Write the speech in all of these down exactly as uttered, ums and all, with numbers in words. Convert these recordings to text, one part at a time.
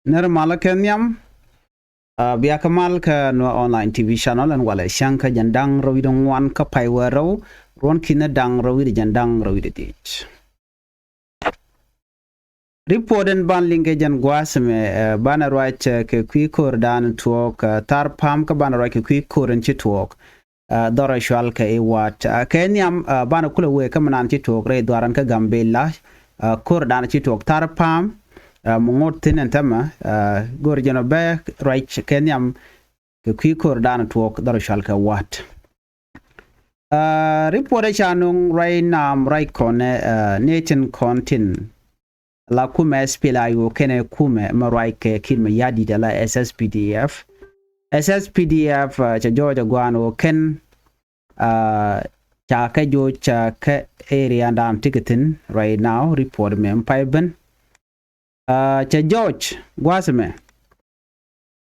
Nɛr malä kɛ nhiam. Bia kɛ mal kä Nuer Online T V channel ɛn walɛ cäŋ kä jɛn da̱ŋ rɛw wi̱cdɛ ŋuan kä pay wee rɛw ruɔ̱n ki̱n da̱ŋ rɛw wi̱cdɛ jɛn da̱ŋ rɛw wi̱cdɛ dhiec. Report in ban liŋ kɛ jɛn gua̱a̱th mɛ, banɛ ruac kɛ kui̱ ko̱r da̱a̱n tuɔɔk, thar pa̱a̱m kä banɛ ruac kɛ kui̱ ko̱r in ci tuɔɔk. Dhɔrɛ cual kɛ i̱ wa̱a̱t kɛ nhiam, banɛ kulɛ wee kä mi naan ci tuɔɔk rɛy dhuaran kä Gambela. Ko̱r da̱a̱n ci tuɔɔk thar pa̱a̱m, mi ŋot thi̱n ɛn tämɛ. Go̱r jɛn ɔ bɛ ruac kɛ nhiam kɛ kui̱ ko̱r da̱a̱n tuɔɔk dhɔrɛ cual kɛ wa̱a̱t. Report ɛ ca nuŋ ruac naam ruac kɔnɛ, ni tin kɔn tin la kumɛ S P L A I O kɛnɛ kumɛ mɛ ruac kɛ Kiir Mayardit ala S S P D F. S S P D F cɛ jɔɔc ɛ gua̱a̱n ɣöö kɛn ca kɛ joc ca kɛ area dan ti kɛ thi̱n right now. Report mɛ pay ben. Cɛ jɔɔc gua̱a̱th mɛ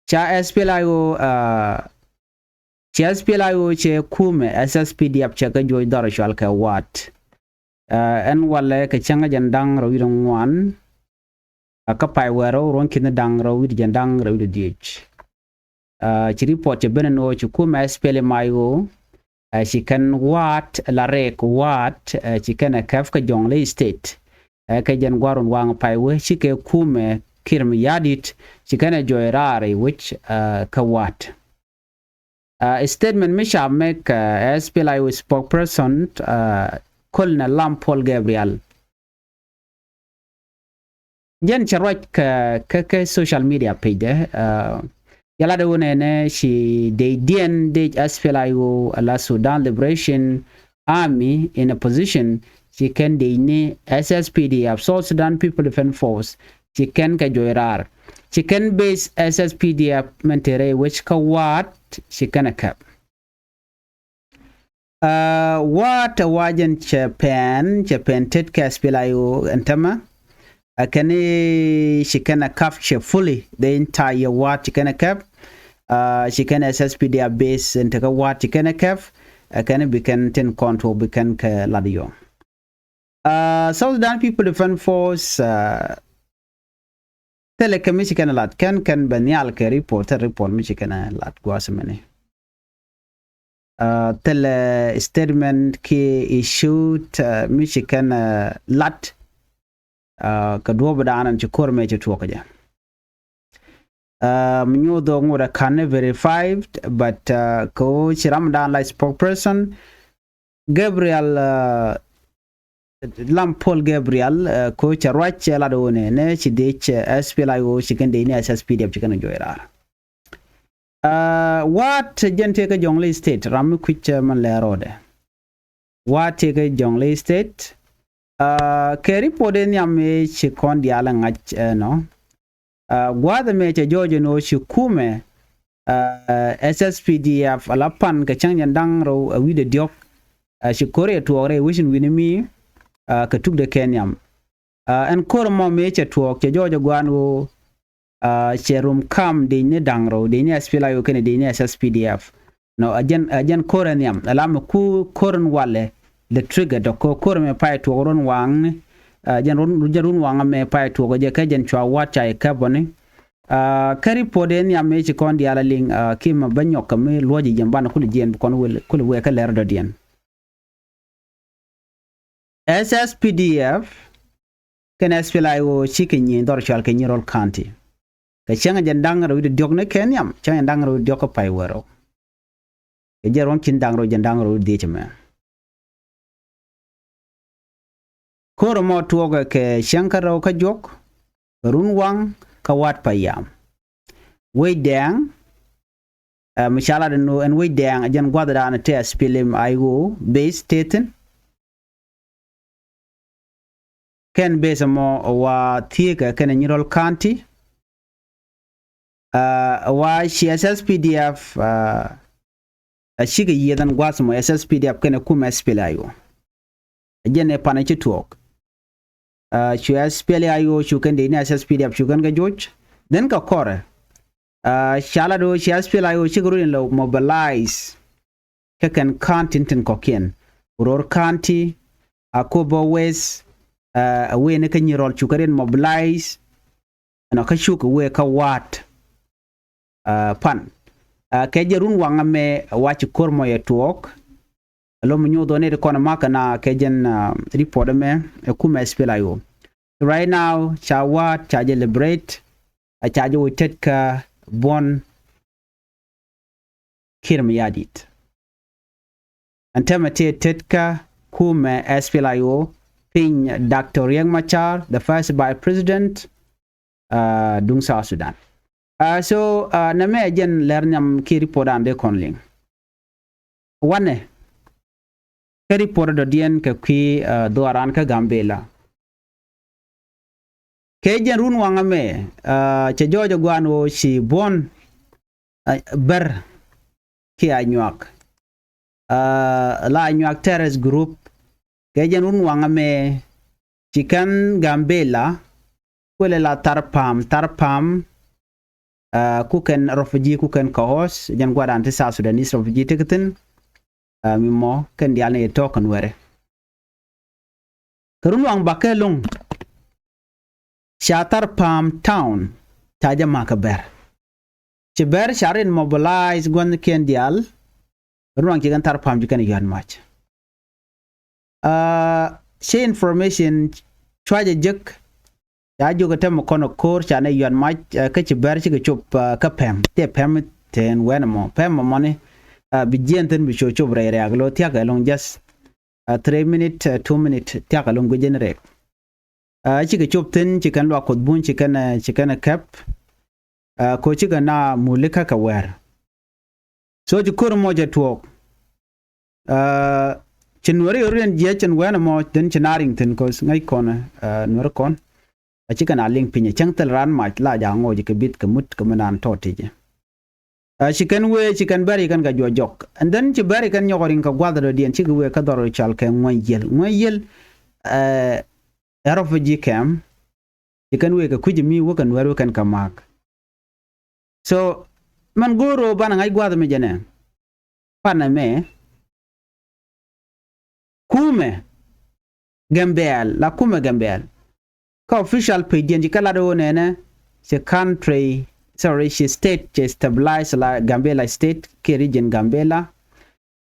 ca S P L A I O, cɛ S P L A I O cɛ kumɛ S S P D F cɛ kɛ joc dhɔr cual kɛ wa̱a̱t. Ɛn walɛ kɛ cäŋ jɛn da̱ŋ rɛw wi̱cdɛ ŋuan a kä pay wee rɛw ruɔ̱n ki̱n da̱ŋ rɛw wi̱cdɛ jɛn da̱ŋ rɛw wi̱cdɛ dhiec. Ci report cɛ ben ɛn ɣöö ci kumɛ S P L M I O, ci kɛn wa̱a̱t la rɛɛk wa̱a̱t, ci kɛn ɛ kɛp kä Jonglei State. Kɛ jɛn gua̱a̱r run waŋ pay wee ci kɛ kumɛ Kiir Mayardit ci kɛn ɛ jɔɔc raar i̱ wec kä wa̱a̱t. Statement mi ca mɛk S P L A I O spokesperson, Colonel Lam Paul Gabriel. Jɛn cɛ ruac kɛ kɛ kɛ social media page dɛ. Yala de wunɛ nɛ ci dee diɛn dee S P L A I O ala Sudan Liberation Army in a position ci kɛn dee ni S S P D F, South Sudan People Defense Force, ci kɛn kɛ jɔɔc raar. Ci kɛn base S S P D F mɛn te rɛy wec kä wa̱a̱t ci kɛn ɛ kɛp. Wa̱a̱t ɛ wa̱a̱ jɛn cɛ pɛn cɛ pɛn tet kɛ S P L A I O ɛn tämɛ. Ɛ kɛn i̱ ci kɛn ɛ kap cɛ fully the entire wa̱a̱t ci kɛn ɛ kɛp. Ci kɛn S S P D F base ɛn tekɛ wa̱a̱t ci kɛn ɛ kɛp. Ɛ kɛn i̱ bi kɛn tin control bi kɛn kɛ lat yɔ. South Sudan People Defense Force, thilɛ kɛ mi ci kɛn lat kɛn kɛn bɛ nhial kɛ report, thilɛ report mi ci kɛn lat gua̱a̱th mɛni. Thilɛ statement ki issued mi ci kɛn lat kɛ duɔ̱ɔ̱p daanɛ ci ko̱r mɛ ci tuɔɔk jɛ. Mi nyuuth ɣöö ŋot ɛ ka̱n ni verified, but kɛ ɣöö ci ram dan la spokesperson Gabriel, Lam Paul Gabriel, kɛ ɣöö cɛ ruac cɛ lat ɣöö nɛ nɛ ci dec S P L A I O ci kɛn dec ni S S P D F ci kɛn jɔɔc raar. Wa̱a̱t jɛn tëëkä Jonglei State ram mi kui̱c mɛn lɛ rɔɔdɛ. Wa̱a̱t tëëkä Jonglei State. Kɛ report in nhiam mëë ci kɔn diaal ɛ ŋa̱c ɛnɔ. Gua̱a̱th ɛmɛ cɛ jɔɔc ɛn ɣöö ci kumɛ S S P D F ala pan kɛ cäŋ jɛn da̱ŋ rɛw ɛ wi̱cdɛ diɔ̱k. Ci ko̱r ɛ tuɔɔk rɛy wecin wi̱ni mi kɛ tukdɛ kɛ nhiam. Ɛn ko̱r ɛmɔ mëë cɛ tuɔɔk cɛ jɔɔc ɛ gua̱a̱n ɣöö cɛ rum kam dec ni da̱ŋ rɛw dec ni S P L A I O kɛnɛ dec ni S S P D F. Nɔ ɛ jɛn ɛ jɛn ko̱r ɛ nhiam ɛ la mi ku ko̱r in walɛ lɛ trigger dɔk ko̱r ko̱r mɛ pay tuɔk run waŋni. Ɛ jɛn run jɛn run waŋ mɛ pay tuɔk jɛ kɛ jɛn cua wa̱a̱t ca yɛ kɛp bɔni. Kä report ɛ nhiam mɛ ci kɔn diaal a liŋ ki mɛ bä nyɔk kɛ mi luɔ̱c jiɛn banɛ kul jiɛn bi kɔn wel kul wee kä lɛr dɔ̱diɛn. S S P D F kɛn S P L A I O cikɛ nyieny dhɔr cual kɛ Nyirol County. Kɛ cäŋ jɛn da̱ŋ rɛw wi̱cdɛ diɔ̱k ni kɛ nhiam cäŋ jɛn da̱ŋ rɛw wi̱cdɛ diɔ̱k kä pay wee rɛw. Kɛ jɛn ruɔ̱n ki̱n da̱ŋ rɛw jɛn da̱ŋ rɛw wi̱cdɛ dhiec ɛmɛ. Ko̱r ɛmɔ tuɔɔkɛ kɛ cäŋ kä rɛw kä juɔ̱k kɛ run waŋ kä wa̱a̱t pay yam. Wec Dɛɛŋ, ɛ mi ca lat ɛn ɣöö ɛn Wec Dɛɛŋ ɛ jɛn gua̱thdan te S P L M I O base te thi̱n. Kɛn base ɛmɔ ɛ wa thieekä kɛnɛ Nyirol County. Ɛ wa ci S S P D F ɛ cikɛ yiëth ɛn gua̱a̱th ɛmɔ S S P D F kɛnɛ kumɛ S P L A I O. Ɛ jɛn ɛ panɛ ci tuɔɔk. Cu S P L A I O cu kɛn dee ni S S P D F cu kɛn kɛ joc. Then kɛ kɔrɛ ca lat ɣöö ci S P L A I O cikɛ rut in lɛ mobilize kä kɛn county tin kɔ̱kiɛn. Uror County, Akobo West, ɛ wen kä Nyirol cu kɛ rin mobilize. Ɛnɔ kä cuk wëë kä wa̱a̱t, ɛ, pan. Ɛ, kɛ jɛ run waŋä mɛ wa ci ko̱r mɔ yɛ tuɔɔk. Alo mi nyuuth ɣän i̱ ti kɔn makä na kɛ jɛn, ɛ, report ɛmɛ ɛ kumɛ S P L A I O. Right now ca wa̱a̱t ca jɛ liberate, ɛ, ca jɛ wä tet kä buɔ̱n Kiir Mayardit. Ɛn tɛmɛ tëë tet kä kumɛ S P L A I O piny Doctor Riek Machar, the first vice president, ɛ, duŋ South Sudan. Ɛ, so, ɛ, nɛmɛ ɛ jɛn lɛr nhiam kiɛ report an dee kɔn liŋ. Wanɛ kä report dɔ̱diɛn kɛ kui̱, ɛ, dhuaaran kä Gambela. Kɛ jɛn run waŋä mɛ, ɛ, cɛ jɔɔc ɛ gua̱a̱n ɣöö ci buɔ̱n, ɛ, Bär kiɛ Anyuak, ɛ, la Anyuak terrorist group. Kɛ jɛn run waŋä mɛ ci kɛn Gambela kuëlɛ la Thar Pam, Thar Pam, ɛ, ku kɛn refugee ku kɛn kɛ host, jɛn gua̱a̱r an ti South Sudanese refugee ti kɛ thi̱n, ɛ, mi mɔ kɛn diaal ni yɛ tɔ̱ kɛn wɛrɛ. Kɛ run waŋ bakɛ loŋ ca Thar Pam town ca jɛ makä Bär. Ci Bär ca rin mobilize gua̱thnikiɛn diaal. Run waŋ ci kɛn Thar Pam ci kɛn yua̱t mac. Ɛ, ci information cua jɛ jek. Ca jiök ɛ tɛm kɔn ɛ ko̱r ca nɛ yua̱t mac, ɛ, kä ci Bär cikɛ cop, ɛ, kä pɛm. Tëë pɛm tëën wɛn ɛmɔ. Pɛm ɛmɔni, ɛ, bi jiɛn thi̱n bi cop cop rɛy rɛ̈ɛ̈k lo̱ thia̱k ɛlɔ̱ŋ just, ɛ, three minute, ɛ, two minute thia̱k ɛlɔ̱ŋ guic jɛn rɛk. Ɛ, cikɛ cop thi̱n ci kɛn luak Kuoth buny ci kɛn, ɛ, ci kɛn ɛ kɛp. Ɛ, ko cikɛ na muli kä kɛ wɛr. So ci ko̱r mɔ cɛ tuɔɔk. Ɛ, ci Nuäri ɣöö riɛn jiɛc cin wɛn ɛmɔ dhin ci na riŋ thi̱n kos ŋäc kɔn, ɛ, Nuäri kɔn. A cikɛ na liŋ piny ɛ cäŋ thil raan mac la ja̱ ŋoc kɛ bith kɛ mut kɛ mi naan tɔt ti̱cɛ. Ɛ, ci kɛn wee ci kɛn Bär ci kɛn kɛ juɔc jɔk. And then ci Bär ci kɛn nyɔk riŋ kɛ gua̱th dɔ̱diɛn cikɛ wee kä dhɔr cal kɛ Ŋuäny Yiël. Ŋuäny Yiël, ɛ, ɛ refugee camp. Ci kɛn wee kɛ kui̱c mi wä kɛ Nuäär wä kɛn kɛ ma̱a̱k. So mɛn go̱o̱r ɣöö banɛ ŋa̱c gua̱a̱th mi jɛnɛ. Panɛ mɛ kumɛ Gambɛl, la kumɛ Gambɛl. Kä official page diɛn ci kɛ lat ɣöö nɛnɛ ci country, sorry, ci state, ci stabilize la Gambela state kiɛ region Gambela.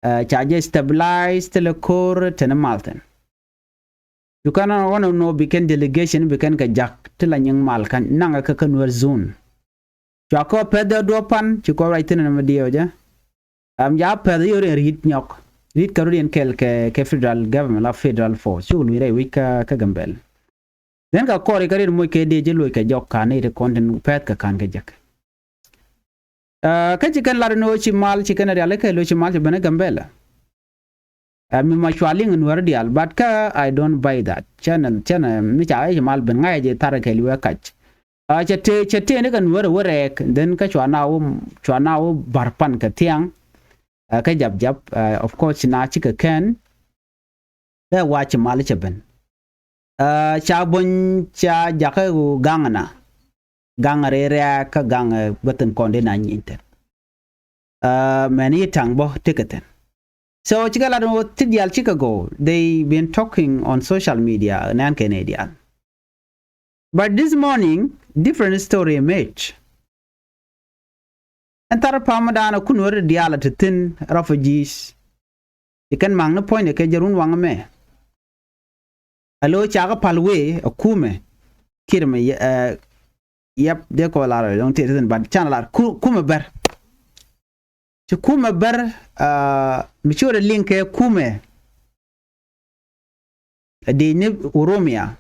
Ɛ, ca jɛ stabilize thilɛ ko̱r tɛn mal thi̱n. Cu kɛn ɣɔn nɔ bi kɛn delegation bi kɛn kɛ ja̱k ti la nyiŋ mal kɛn naŋɛ kä kä Nuer zone. Cua kɔ pɛth dee duɔ̱p pan ci kɔ ruac thi̱n ɛn mi diɛw jɛ. Ɛm, ca pɛth yio̱r in ri̱t nyɔk. Ri̱t kɛ rut in kɛl kɛ, kɛ federal government la federal force. Cuk luc rɛy wi̱c kä, kä Gambɛl. Then kɛ kɔr ikä ri̱t moc kɛ dee ji̱ loc kɛ jɔk ka̱n i̱ ti kɔn tin pɛth kɛ ka̱n kɛ jek. Ɛ, kä ci kɛn lat ni ɣöö ci mal ci kɛn rial ikɛ lo̱c ci mal ci ben i̱ Gambɛl. Ɛ, mi ma cua liŋ in Nuäär diaal, but kä I don't buy that. Cɛn, cɛn, ɛ, mi ca i̱ ci mal ben ŋa̱c jɛ thar kɛ li̱wɛ kac. Ɛ, cɛ tëë, cɛ tëë ni kɛ Nuäär wä rɛɛk, then kä cua na wä, cua na wä bar pan kɛ thiaŋ. Ɛ, kä jap jap, ɛ, of course, ci na cikɛ kɛn. Bɛ wa ci mal cɛ ben. Ɛ, ca buny ca jakä ɣöö gaŋna. Gaŋ rɛɛ rɛɛ kä gaŋ, ɛ, bä thi̱n kɔn di na nyin thi̱n. Ɛ, mɛn yi taŋ bä tekɛ thi̱n. So cikɛ lat ɣöö ti diaal cikɛ go̱o̱r. They been talking on social media nɛn kɛ nɛ diaal. But this morning, different story emerge. Ɛn thar pam dan a kun weri diaal a ti thin refugees. Ti kɛn maŋ ni puɔ̱ny ni kɛ jɛ run waŋ mɛ. A lo̱ cakɛ pal wee a kumɛ. Kir mɛ, ɛ, yɛp, dee kɔ lar a lo̱ŋ ti ti thin, but can lar ku-, kumɛ Bär. Ci kumɛ Bär, ɛ, mi ci weri liŋ kɛ kumɛ. Ɛ di ni Oromia.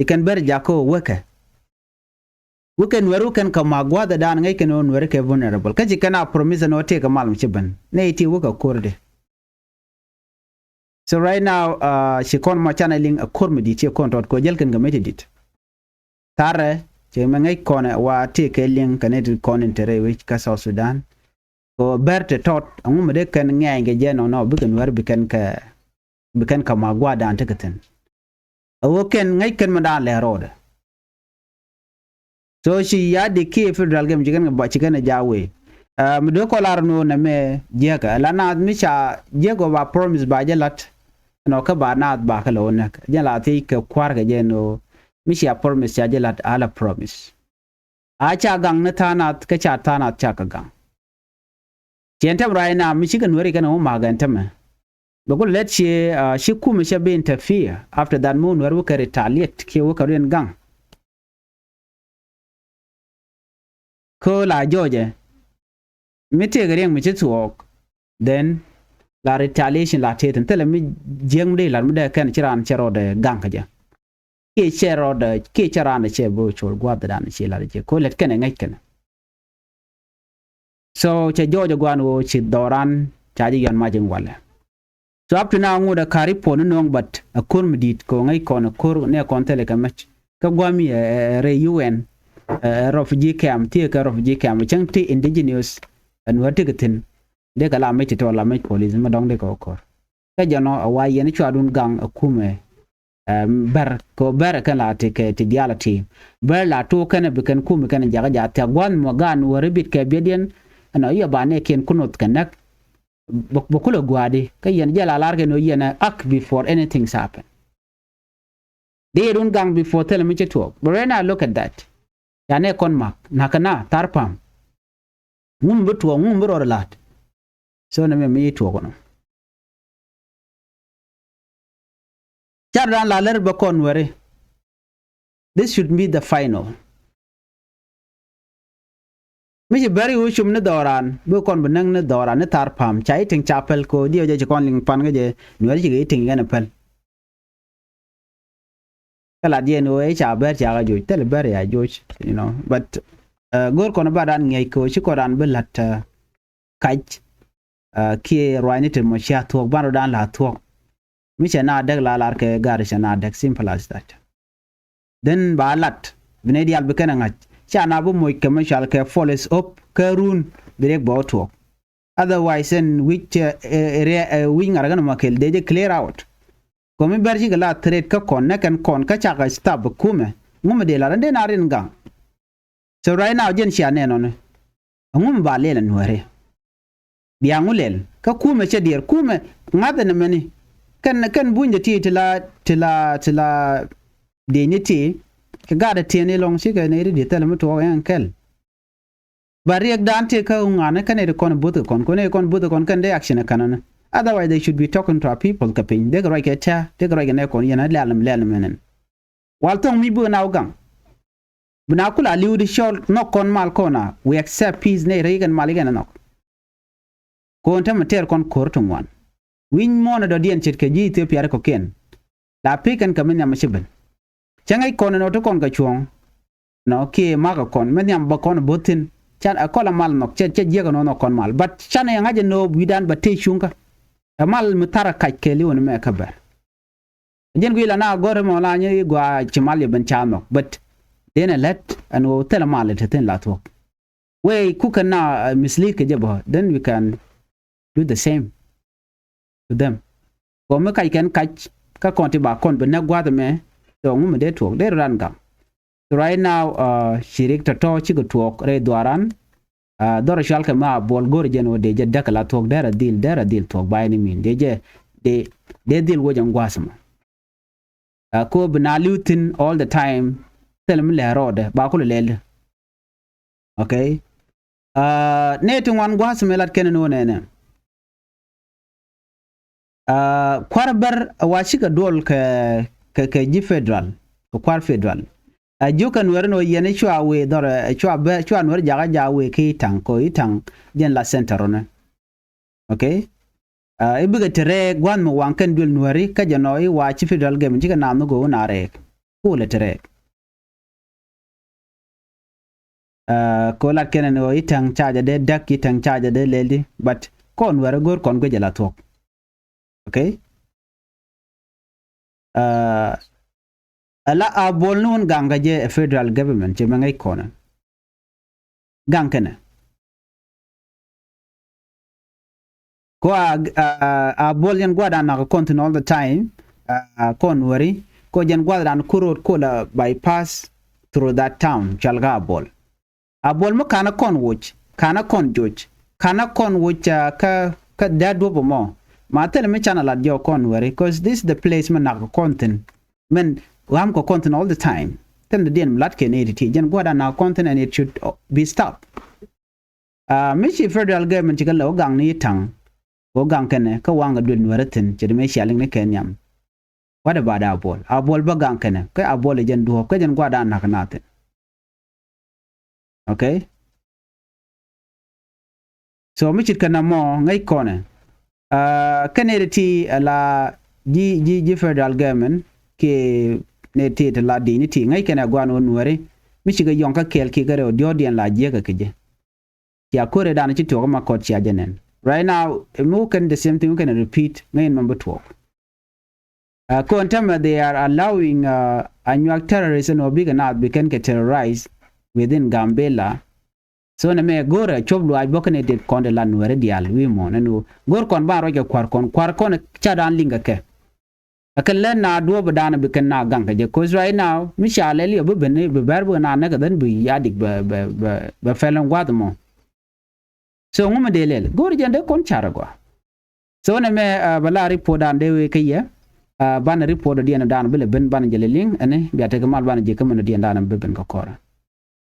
Ci kɛn Bär jakä wekɛ. Wekɛ Nuɛr wekɛn kɛ ma gua̱dhɛ dan ŋäc kɛn wä Nuɛr kɛ vulnerable. Kä ci kɛn a promise ni wä tëë kɛ mal mi ci ben. Nɛ iti wekɛ ko̱r di. So right now, ɛ, ci kɔn mɔ canɛ liŋ a ko̱r mi dit ci kɔn tɔt kɛ wä jäl kɛn kɛ mi ti dit. Tharɛ, ci mɛ ŋäc kɔn ɛ wa tëë kɛ liŋ kɛ ni ti kɔn in te rɛy wec kä South Sudan. Kɛ Bär te tɔt, ɛŋu mi dee kɛn ŋɛ̈ny kɛ jɛ nɔnɔ, bikɛ Nuɛr bikɛn kɛ, bikɛn kɛ ma gua̱dan tekɛ thi̱n. Ɛ ɣöö kɛn ŋäc kɛn mi daan lɛ ro̱o̱dɛ. So ci ya di kiɛ federal game ci kɛn kɛ ba, ci kɛn ɛ ja wee. Ɛ, mi dee kɔ lar ni ɣöö nɛmɛ jiäkä. Ɛ la naath mi ca jiäk ɣöö ba promise ba jɛ la̱t. Nɔ kä ba naath ba kä lɛ ɣöö näk. Jɛn la thiec kɛ kua̱r kɛ jɛ ni ɣöö Mi cia promise ca ji̱ la̱t a la promise. A ca gaŋ ni tha̱a̱ŋ nath kä ca tha̱a̱ŋ nath ca kɛ gaŋ. Ciɛn tɛm ruac na mi cikɛ Nuäri kɛn ɛ wä ma̱a̱k ɛn tɛmɛ. Bɛ ku lät ciɛ, ah, ci kumɛ cɛ bi interfere. After that mi wä Nuäri wä kɛ retaliate kiɛ wä kɛ ruin gaŋ. Kä la jɔɔcɛ mi tëëkɛ riɛŋ mi ci thuɔɔk. Then la retaliation la tëë thi̱n thilɛ mi jiäk mi dee la̱t mi dee kɛn ci raan cɛ rɔɔdɛ gaŋ kä jɛ. Kiɛ cɛ rɔɔdɛ kiɛ cɛ raan cɛ bi col gua̱a̱th dan ci la̱t jɛ ko lɛt kɛnɛ ŋäc kɛnɛ. So cɛ jɔɔcɛ gua̱a̱n ɣöö ci dhɔran ca ji̱ yɔn mac in walɛ. So up to now ŋut ɛ ka̱r i̱ puɔ̱n inɔ̱ɔ̱ŋ, but ɛ ko̱r mi di̱i̱t kɛ ɣöö ŋäc kɔn ɛ ko̱r nɛ kɔn thilɛ kɛ mɛc kä gua̱a̱mi ɛ, ɛ, ɛ rɛy U N, ɛ, ɛ refugee camp, thiee kɛ refugee camp cäŋ ti indigenous ɛn wä ti kɛ thi̱n. Dee kɛ la mec ti tɔɔl la mec police mi dɔ̱ŋ dee kɛ wä ko̱r. Kä jɛn ɔ ɛ wa yɛn i̱ cuaadun gaŋ ɛ kumɛ, ɛ, bɛr kɛ ɣöö bɛr ɛ kɛn la ti kɛ ti diaal ɛ ti. Bɛr la tuuk kɛn ɛ bi kɛn kumɛ kɛn ɛ jakä jaat thia̱k gua̱a̱th mɔ gaan wä ri bit kɛ biɛtdiɛn. Ɛn ɔ i̱ ɛ ba nɛɛkiɛn kunoth kɛ näk. Bä, bä kulɛ gua̱a̱di kä yɛn jɛ la lar kɛ ni ɣöö yɛn ɛ act before anything happen. Di yɛ dun gaŋ before thilɛ mi cɛ tuɔɔk. But right now look at that. Ca nɛ kɔn mak nakä na thar pam. Ŋum bi tuɔɔk, ŋum bi rɔɔd la̱t. So nɛ mɛ mi tuɔɔk nɔ. Car dan la lär bä kɔn weri. This should be the final. Mi ci bɛr i̱ wä cum ni dhɔran bi kɔn bi näk ni dhɔran ni thar pam ca i̱ tiŋ ca päl ko diɛ jɛ ci kɔn liŋ pan kä jɛ nuɛr ci kɛ i̱ tiŋ kɛn päl. Kä la diɛn wä i̱ ca bɛr ca kä joc thil bɛr ya joc, you know, but, uh, go̱r kɔn ba dan ŋiɛc ko ci kɔn dan bi la̱t, uh, kac, uh, kiɛ ruacni ti mɔ cia thuɔ̱k ban rɔ dan la thuɔ̱k. Mi cɛ na däk la lar kɛ gari cɛ na däk, simple as that. Then ba lat bi nɛy diaal bi kɛn ɛ ŋa̱c ca na bi moc kɛ mi cual kɛ police up kɛ run bi riɛk bɛ wä tuɔɔk. Otherwise ɛn wi̱c, eh, eh, riɛ, eh, wi̱c ŋa̱r kɛn ma kɛl dee jɛ clear out. Kɔ mi bɛr cikɛ la threat kä kɔn nɛ kɛn kɔn kä cakɛ stop bi kumɛ ŋumɛ dee lat ɛn dee na rin gaŋ. So right now jɛn cia nɛn ɔni ɛŋu mi ba lɛl ɛ nuɛri. Bia ŋu lɛl kä kumɛ cɛ diɛɛr kumɛ ŋa̱th ɛn ɛmɛni. Kɛn, kɛn bunyɛ ti ti la, ti la, ti la diecni ti kɛ gat ɛ tiɛni lɔŋ cikɛ nɛy ti dieth thɛl mi tuɔɔk ɛn kɛl. Ba riɛk dan ti kä ŋuani kɛn nɛy ti kɔn both kɛ kɔn, kɔn nɛy ti kɔn both kɛ kɔn kɛn dee action ɛ kɛn ɔni. Otherwise they should be talking to our people kɛ piny. Dee kɛ ruac kɛ tɛ̈, dee kɛ ruac kɛ nɛy kɔn yɛn ɛ lɛl ɛmɛ, lɛl ɛmɛnɛn. Wal thɔŋ mi bikɛ na wä gaŋ. Bi na kula li̱w di cɔl nhɔk kɔn mal kɔn a, we accept peace nɛy rɛy kɛn mal ikɛn nhɔk. Kɔn tämɛ tɛɛr kɔn ko̱r ti ŋuan. Wi̱ny muɔ̱ɔ̱n ɛ dɔ̱diɛn ce̱tkɛ ji̱ Ethiopia ri kɔ̱kiɛn. La pek kɛn kɛ mi nhiam mi ci ben. Cä ŋäc kɔn ɛn ɣöö ti kɔn kɛ cuɔ̱ɔ̱ŋ. Nɔ kiɛ ma̱k ɛ kɔn mi nhiam bä kɔn ɛ bo̱th thi̱n. Can ɛ kɔl ɛ mal nhɔk cɛ, cɛ jiäk ɛn ɣöö nhɔk kɔn mal. But canɛ yɛ ŋa̱c ɛn ɣöö wi̱dan bä tëë cuŋkä. Ɛ mal mi tharɛ kac kɛɛliw ɛn mɛ kä bɛr. Jɛn guiy la na gɔ̱r mɔ la nyɛ i̱ gɔaa ci mal yɛ ben ca nhɔk. But den a lät ɛn ɣöö thilɛ mal ɛ te thi̱n la thuɔ̱k. Wee kukɛ na, uh, mislead kɛ jɛ bä, then we can do the same to them. Kɔ mi kac kɛn kac kä kɔn ti ba kɔn bi näk gua̱th ɛmɛ. Tɔ ŋu mi dee tuɔɔk dee ran gaŋ. So right now, uh, ci rik tɔ̱tɔ̱ cikɛ tuɔɔk rɛy dhuaran. Ah, dhɔr cual kɛ ma Abuɔl go̱r jɛn wä dee jɛ däk la thuɔ̱k, derɛ dhil, derɛ dhil thuɔ̱k by any means. Dee jɛ, dee, dee dhil wä jɛ ŋua̱th mɔ. Ah, ko bi na li̱w thi̱n all the time, thil mi lɛ rɔɔdɛ ba kulɛ lɛl. Okay. Ah, nɛ ti ŋuan gua̱th mi lat kɛn ni wä nɛnɛ. Ah, kua̱r bär a wa cikɛ duɔl kɛ, kɛ, kɛ ji̱ federal, kɛ kua̱r federal. A jiök kɛ nuɛri ni wä yɛn i̱ cua wee dhɔr, ɛ, cua bɛ, cua nuɛri jakä jakä wee kä i̱ taŋ, kɔ i̱ taŋ jɛn la center rɔnɛ. Okay. Ah, i̱ bikɛ te rɛɛk gua̱n mi waŋ kɛn duël nuɛri kä jɛ nɔ i̱ wa ci federal gɛm cikɛ naath ni go̱o̱k na rɛɛk. Kulɛ te rɛɛk. Ah, ko lat kɛnɛ ni ɣöö i̱ tɛŋ ca jɛ dee däk, i̱ tɛŋ ca jɛ dee lɛl di, but kɔn wɛrɛ go̱r kɔn guic ala thuɔ̱k. Okay. Ah, ala Abuɔl ni wun gaŋ kä jɛ ɛ federal government cɛ mɛ ŋäc kɔnɛ. Gaŋ kɛnɛ. Ko a, a, a, Abuɔl jɛn gua̱dan nak kɔn thin all the time. A, a, kɔn weri. Ko jɛn gua̱dan ku road ko la bypass through that town. Cual ka Abuɔl. Abuɔl mi kanɛ kɔn woc. Kanɛ kɔn joc. Kanɛ kɔn woc, a, ka, ka dee duɔp mɔ. Ma thil mi canɛ lat jɔ kɔn weri. 'Cause this is the place mi nak kɔn thin. Min ɣam kɛ kɔn thin all the time. Thin dɔ̱diɛn mi lat kɛ nɛy ti̱ti̱, jɛn gua̱dan nak kɔn thin and it should be stop. Aa, mi ci federal government ci kɛ lɛ wä gaŋ ni ta̱ŋ, wä gaŋ kɛnɛ kä waŋ kɛ duël Nuäärä thi̱n, ce̱t mëë cia liŋ ni kɛ nhiam. What about Abuɔl? Abuɔl bä gaŋ kɛnɛ, kä Abuɔl ɛ jɛn duɔ̱ɔ̱p, kä jɛn gua̱dan nak kɛ na thi̱n. Okay. So mi ce̱tkɛ nɔmɔ ŋäc kɔnɛ, aa, kɛnɛ ti ti ala ji̱, ji̱, ji̱ federal government kiɛ nɛy ti ti la di̱i̱ni ti ŋäc kɛnɛ gua̱n wä Nuääri mi cikɛ yɔ̱ŋ kä kɛɛl kiɛ kä rɛw diɔ̱ɔ̱kdiɛn la jiäkä kɛ jɛ. Cia ko̱rɛ dan ci tuɔk ma kɔt cia jɛ nɛn. Right now mi wä kɛn the same thing, wä kɛn repeat, ŋäc in mɛn bi tuɔk. Aa, kɔn tämɛ they are allowing, aa, Anyuak terrorists ɛn ɣöö bikɛ naath bi kɛn kɛ terrorize within Gambela. So nɛmɛ go̱rɛ cuɔp luaac bä kɛnɛ det kɔn de la Nuääri diaal wi̱i̱ muɔ̱ɔ̱n ɛn ɣöö go̱r kɔn ban ruac kɛ kua̱r kɔn, kua̱r kɔn ca dan liŋ kɛ kɛ. Ɛ kɛ lät na duɔ̱ɔ̱p dan bi kɛn na gaŋ kɛ jɛ. 'Cause right now mi ca lɛl yɛ bi ben bi bɛr bi kɛn na näk kɛ dhän bi yadik bɛ, bɛ, bɛ, bɛ pɛl ɛn gua̱th mɔ. So ŋu mi dee lɛl go̱o̱r jɛn dee kɔn carɛ gɔaa. So nɛmɛ, aa, bɛ la report dan dee wee kä yɛ, aa, banɛ report dɔ̱diɛn dan bi lɛ ben banɛ jɛ lɛ liŋ ɛni bia tekɛ mal banɛ jɛ kä mɛn dɔ̱diɛn dan bi ben kä kɔrɛ.